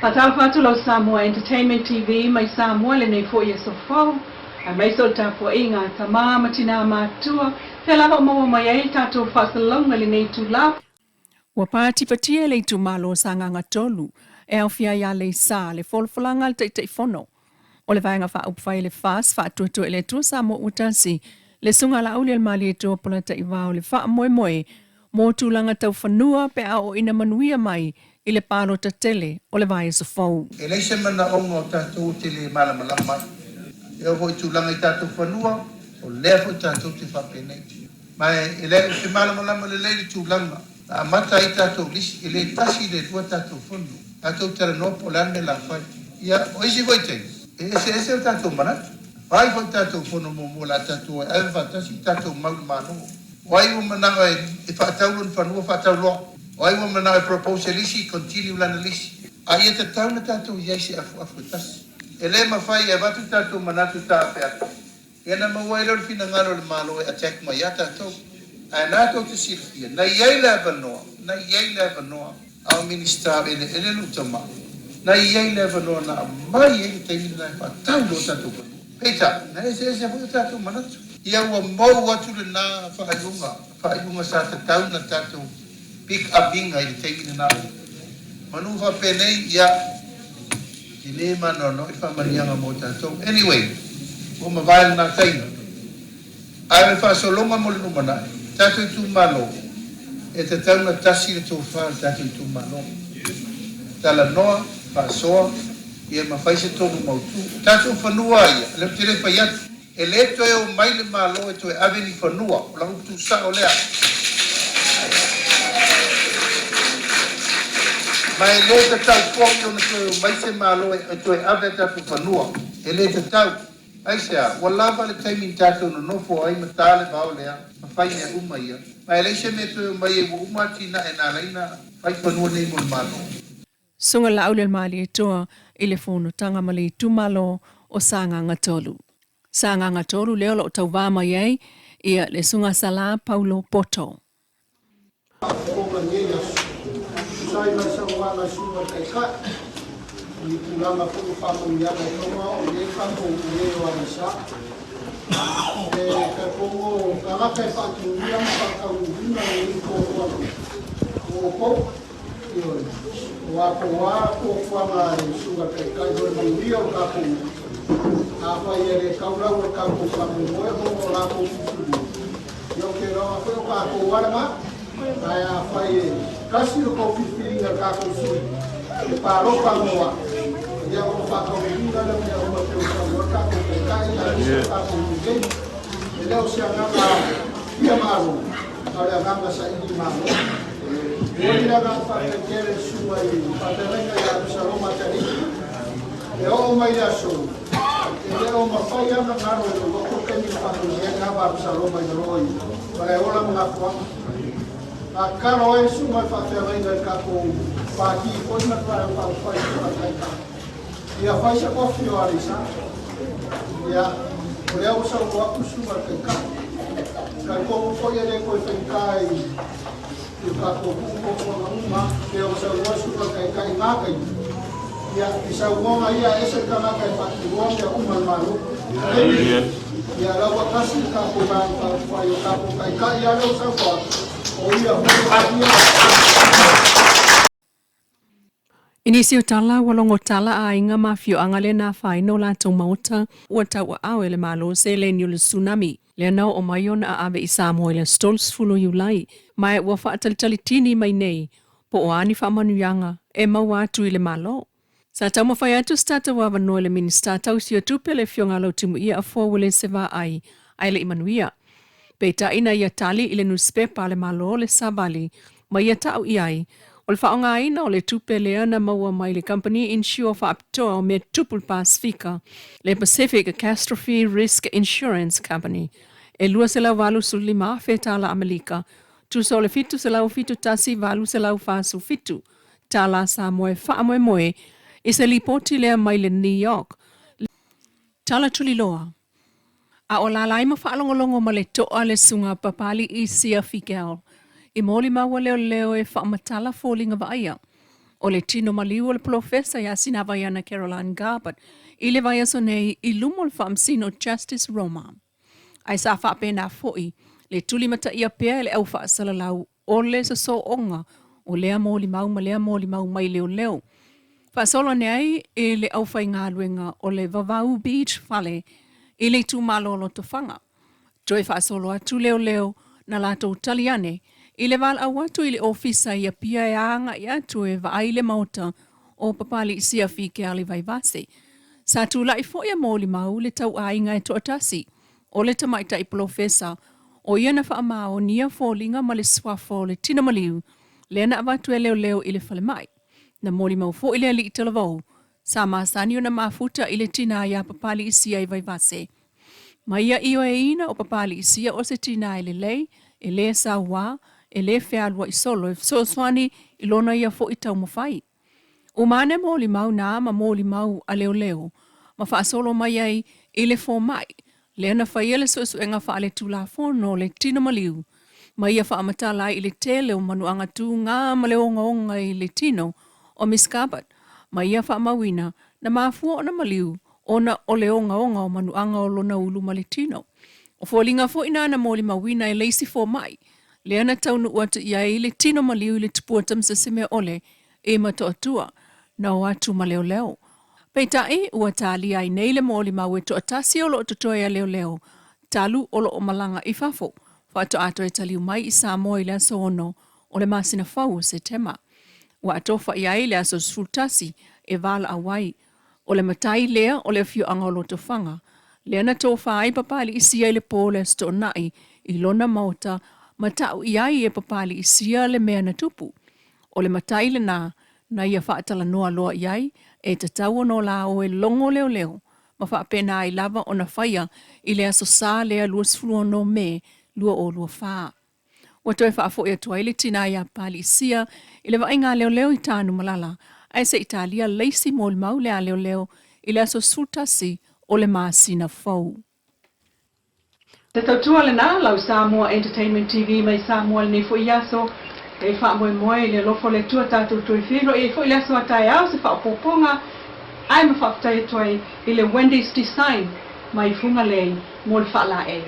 Faatalofa atu lau Samoa Entertainment TV mai Samoa lenei foi aso fou, aemaise o le tapuaiga a tama ma tinā matutua, fea lava o maua mai ai le tatou faasalalauga i lenei itula. Ua patipatia e le itumalo o Sagaga 3 e aofia ai Aleisa le folafolaga a le Taitaifono o le Vaega Faaupufai a le FAST Faatuatua i le Atua Samoa Ua Tasi, le Susuga Laaulialemalietoa Polataivao le faamoemoe mo tulaga tau fanua pe a oo ina manuia mai i le palota tele o le vaiaso fou. E leai se manaoga o tatou te le malamalama ai. E oo foi i tulaga i tatou fanua, o lea foi tatou te faapenei. Ma e leai, ou te malamalama lelei i le tulaga na amata ai tatou lisi, e le tasi le lua tatou fono, tatou talanoa po o le a le mea o le a fai. Ia, o isi foi taimi, e eseese o tatou manatu. Fai foi tatou fono muamua o le a tatou o e ave faatasi le tatou mau i le Malo. O ai ua manao e faatau lona fanua, faatau loa. O ai ua manao e propose se lisi, continue lana lisi. A ia tatau ona tatou i ai i se afuafu e tasi. E le mafai e avatu tatou manatu taapeape, ia ona maua ai lea o le finagalo o le Malo e attack mai ia tatou. Ae na tou te silafia, na i ai le avanoa, na i ai le avanoa a o Minisita o Eleele lou tama, na i ai le avanoa na aumai ai le taimi lena e faatau loa tatou fanua. Peitai, na eseese foi o tatou manatu. Ia ua mou atu lena faaiuga, faaiuga sa tatau na tatou pick up iga i le taimi lena. Manu faapenei, ia, e le maanoanoa i le faamanuiaga mo tatou. Anyway, ua mavae lena taimi. Ae o le faasologa mo le lumanai, tatou itumalo, e tatau ona tasi le tofa a le tatou itumalo. Talanoa, faasoa, ia ma fai se tonu mautu. O tatou fanua ia, o lea ou te le fai atu, e le toe omai le Malo e toe ave ni fanua, o lau upu tuusao lea. Ma e le tatau foi ona toe omai se Malo e toe ave a tatou fanua, e le tatau. Aisea? Ua lava le taimi na tatou nonofo ai ma ta le vao lea ma fai mea uma ia, ma e leai se mea toe omai ai ua uma atinae na ala ai na fai fanua nei mo le Malo. Susuga Laaulialemalietoa i le fonotaga ma le itumalo o Sagaga 3. Sagaga 3 lea o lo o tauva mai ai ia le Susuga Sala Paulo Poto. Faafofoga i lenei aso, tusa ai ma le saunoaga a le Susuga i le Taitai, i ni tulaga foi o faamanuiaga e tau ma oo i ai tatou e o Aleisa. E talitonu o tagata e faatinuia ma faataunuuina lenei fuafuaga o outou, ioe, o a po o a fuafuaga a le Susuga i le Taitai mo le manuia o le tatou nuu, afai e le tau lau o le tatou faamoemoe ona o latou filifiliga, Ia ou te iloa foi o tatou lava lena, ae afai e tasi lo tou filifiliga i le tatou sui e palota mo au, ia ona faataunuuina lea o mea uma e pei ona saunoa le tatou Taitai aemaise o le tatou nuu nei. E le o se agaga fia malo, a o le agaga saili malo. E momoli le agaga faafetai tele i le susuga i le faafeagaiga ia Apisaloma Atalii, e oo mai le aso, E le o mafai lava ona galo i lou loto le taimi na faamanuia ai Ava Apisaloma i lalo i Malaeola ma Gafoaga. A tatalo ai le susuga i le faafeagaiga i le tatou Pati foi ma le Vaega Faaupufai i le Taitai, ia fai se kofi o Aleisa. Ia, o lea ua saunoa atu le susuga i le Taitai. Talitonu foi e le toe faigata i le tatou nuu fuafuaga uma, pei ona saunoa le Susuga i le Taitai i na taimi, ia, i saunoaga ia, e ese le tagata e faatinoa mea uma a le Malo. Ia, la ua tasi le tatou Vaega Faaupufai, o tatou Taitai lava lea ua saunoa atu, o ia foi o ia. I nisi o tala, ua logo tala a aiga ma afioaga le na afaina o latou maota ua tauaao e le Malo seleni o le tsunami lea na oo mai ona aave i Samoa i le aso 30 o Iulai, ma ua faatalitali tini mai nei po o a ni faamanuiaga e maua atu i le Malo. Sa taumafai atu se tatou avanoa i le Minisita tausi o Tupe le Afioga a Lautimuia Afoa Uelese Vaai ae le i manuia. Peitai na ia tali i le nusipepa a le Malo le savali ma ia ta'u i ai, o le faaaogaina o le tupe lea na maua mai le kamupani insure faapitoa o mea tutupu i le Pasefika, le Pacific Catastrophe Risk Insurance Company, e $285,000 tala Amelika, tusa o le $771,847 tala Samoa e faamoemoe i se lipoti lea mai le New York Tala Tuliloa. A o lala ai ma faalogologo ma le toa le susuga Papali'i Sia Figel i molimau a leoleo e faamatala foliga vaaia. O le tino maliu o le Polofesa ia Sinavaiana Caroline Garbutt i le vaiaso nei i luma o le Faamasino Justice Roma. Ae sa faapena foi le tulimataia pea e le au faasalalau o le sosooga o lea molimau ma lea molimau mai leoleo. Faasolo ane ai i le aufaigaluega o le Vavau Beach Fale i le itumalo o Lotofaga. Toe faasolo atu leoleo na latou tali ane i le valaau atu i le ofisa i Apia e agai atu e vaai le maota o Papali'i Fikeali Vaivase. Sa tulai foi a molimau le tauaiga e toatasi o le tamaitai polofesa o ia na faamaonia foliga ma le suafa o le tino maliu lea na avatu e leoleo i le falemai. Na molimau foi le alii talavou sa masani ona mafuta i le tinā iā Papali'isia i Vaivase. Ma ia ioeina o Papali'isia o se tinā e lelei, e lē sauā, e lē fealua'i solo e fesoasoani i lona ia foi taumafai. Uma ane molimau na ma molimau a leoleo ma faasolo mai ai i le fomai lea na faia le suesuega faaletulafono o le tino maliu ma ia faamatala ai i le tele o manuaga tugā ma le ogaoga i le tino o Miss Garbutt ma ia faamauina na mafua ona maliu ona o le ogaoga o manuaga o lona ulu ma le tino. O foliga foi na na molimauina e le isi fomai lea na taunuu atu i ai le tino maliu i le tupua tamasese-mea-ole i Motootua, na o atu ma leoleo. Peitai, ua talia ai nei le molimau e toatasi o lo o totoe a leoleo talu o lo o malaga i fafo, faatoa toe taliu mai i Samoa i le aso 6 o le masina fou o Setema. Ua atofa i ai le aso 11 e valaau ai. O le matai lea o le afioaga o Lotofaga, lea na tofa ai Papali'isia i le po o le Aso Toonai i lona maota ma ta'u i ai e Papali'isia le mea na tupu. O le matai lenā na ia faatalanoa loa i ai, e tatau ona o la oe logo leoleo ma faapena ai lava ona faia i le aso Sa lea 26 Me 2024. Ua toe faafoi atu ai le tinā iā Papali'isia i le vaaiga a leoleo i Tanumalala, ae se i talia le isi molimau lea a leoleo i le aso 11 o le masina fou. Se tautua lena, lau Samoa Entertainment TV mai Samoa lenei foi aso e faamoemoe i le alofa o le Atua tatou toe feiloai ai foi le aso a taeao se faaopoopoga ae ma faafetai atu ai i le Wendy's Design mai Fugalei mo le faalaei.